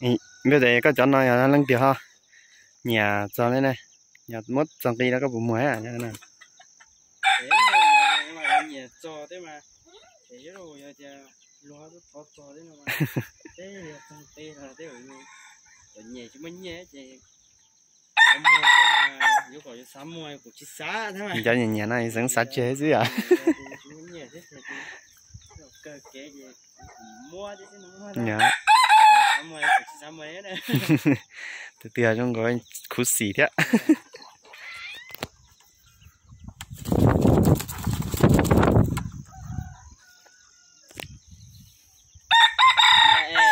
Npawg, koj cov no yog leej twg ho nyiam txog li ne? Yog muab txog nqi los koj puas muag? Cov nyiam nyiam no xeev xav tseg xwb yom. Tus twg zoo nkaus khuv xim thiab.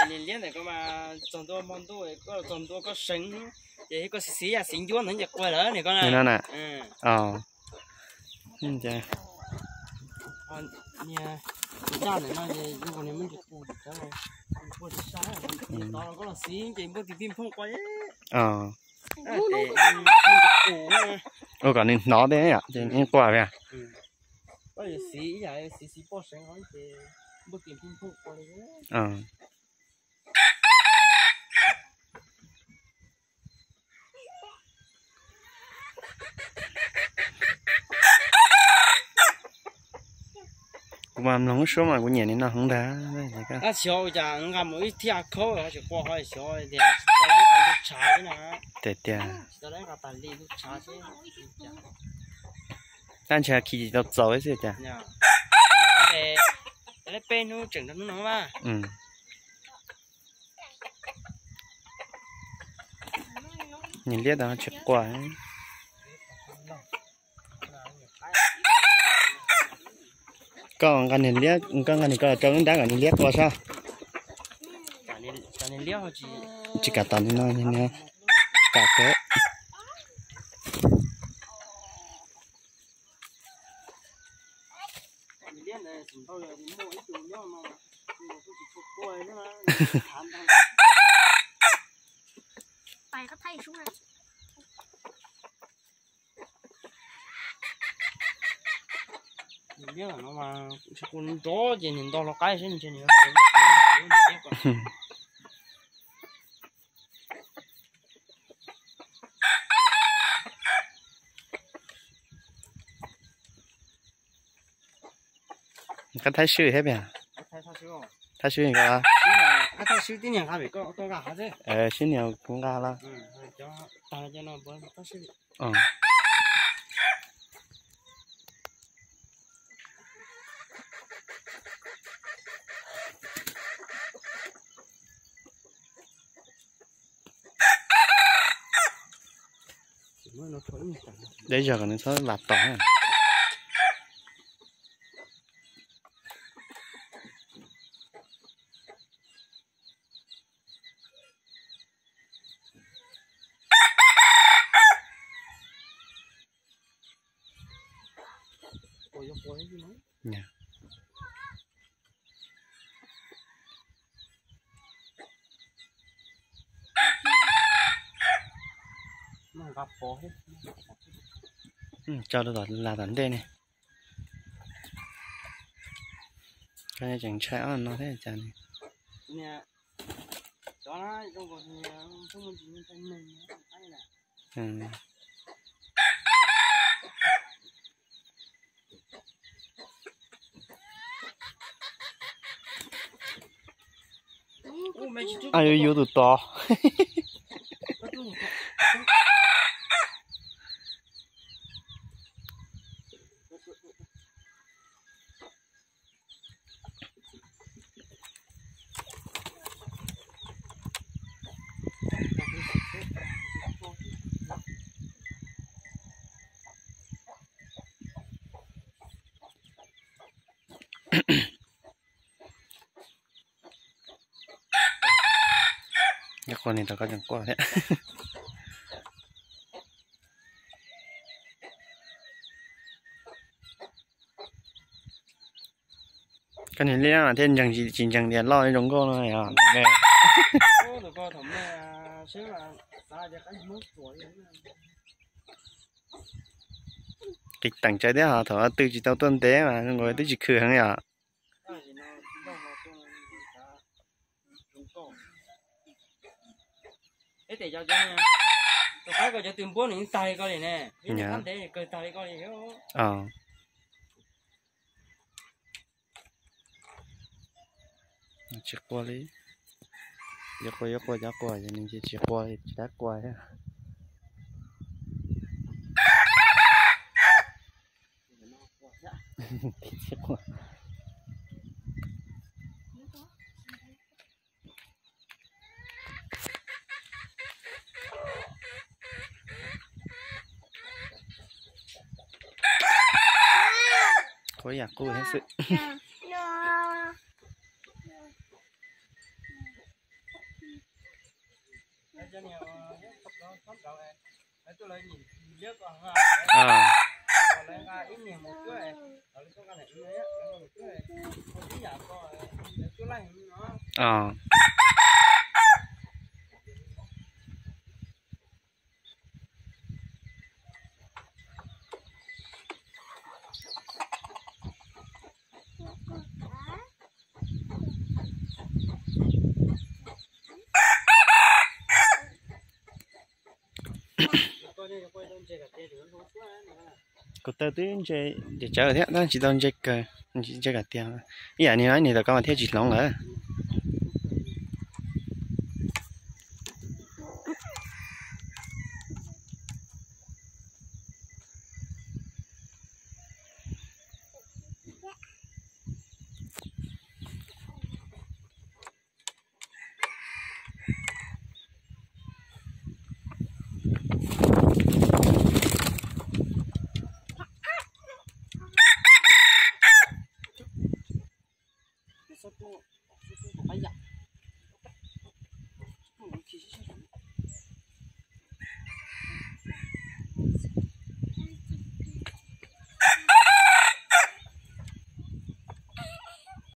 Niag liab ntawm ko mas txog ntua hmo ntuj, koj txog ntua koj seev, ces koj xis xis yam xis ncuab ntawd ces quaj lawm niag ko na. Niag tus daj ntawm no ces zoo nkaus niag muaj ntsis qus, koj los xis ces npuaj tis pij nphooj quaj. Ua kom nws hnov thiab ces yeej quaj. Koj yuav xis ib yam xis xis poj seev ces npuaj tis pij nphooj quaj li. Kuv mas mloog lub suab mas kuv nyiam nim no heev ntag. Xyov ua cas nqa mus ib thiaj khaub tsis quaj ho xyov tias tsis tau nqa ntuj tshav xwb na. Tiag tias. Tsis tau nqa tas li ntuj tshav xwb. Tab ntshe khi tsis tau txaus xwb cas. Peb hnub tseem rau hnub no mas. Niag liab tau tsis quaj. Koj nqa niag liab, koj nqa niag ko los rau lub nrab kom niag liab quaj saib. Tsis kam tom nim no, kam kawg. Nws liab no mas nrov ces nws nto hlo qaib seb nws ntshe nws. Koj thaij swb thiab tiag. Thaij swb, sib niag kuv nqa los. Deb zog kom nws txhob lam tom. Tso rau tom, lam tom ntej ne. Koj tseem ntshai ob no thiab cas ne? Yuav yuav tus tod. Ib qho niag tau koj tseem quaj thiab. Koj niag liab mas thiaj ntseeg tsis ntseeg tias loj zoo nkauj no yog. Qis teem tsawv thiab, thaum twg tsis tau tuaj ntev mas zoo nkaus twb tsis khw heev yom. Peb tes cov, tus qaib ko cov tw npuab nws yeej tag li ko li ne. Ib niag qab ntev kawg tag li ko li. Tsis qua li. Yuav qua yuav qua cov qua, yog nws ces tsis qua li, tsis dab qua thiab. Qhuav yam qus thiab xwb. Kuv taw twb ntse ces tsawv thiab, tab tsis tau ntse kawg, ntse kam tiag. Ib yam li no ib niag tom ko mas thiaj tsis hloov lawm.